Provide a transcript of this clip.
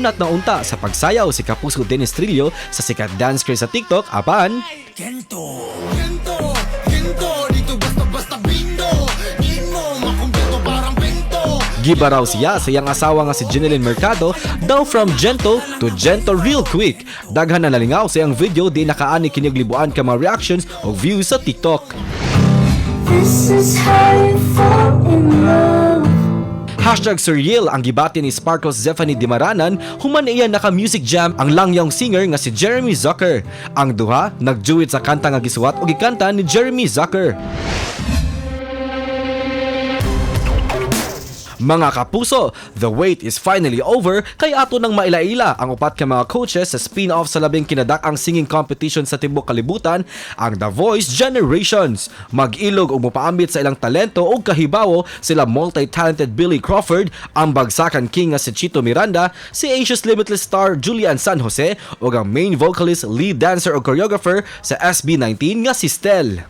Nihunat na unta sa pagsayaw si Kapuso Dennis Trillo sa sikat dance craze sa TikTok apan Gento. Gento, gento. Dito basta basta bindo. Di mo makumpleto parang bento. Gibaraw siya sa iyang asawa nga si Jennylyn Mercado daw from Gento to Gento real quick. Daghan na nalingaw sa iyang video di nakaani kini og libuan ka mga reactions o views sa TikTok. This is how you fall in love. #Surreal ang gibati ni Sparkles Zephanie Dimaranan human iya naka-music jam ang langyong singer nga si Jeremy Zucker. Ang duha nagduet sa kanta nga gisuwat og gikanta ni Jeremy Zucker. Mga kapuso, the wait is finally over kay ato nang mailaila ang upat ka mga coaches sa spin-off sa labing kinadak-ang singing competition sa tibuok kalibutan, ang The Voice Generations. Mag-ilog og mopaambit sa ilang talento ug kahibawo sila multi-talented Billy Crawford, ang bagsakan king nga si Chito Miranda, si Asia's Limitless star Julian San Jose ug ang main vocalist, lead dancer ug choreographer sa SB19 nga si Stell.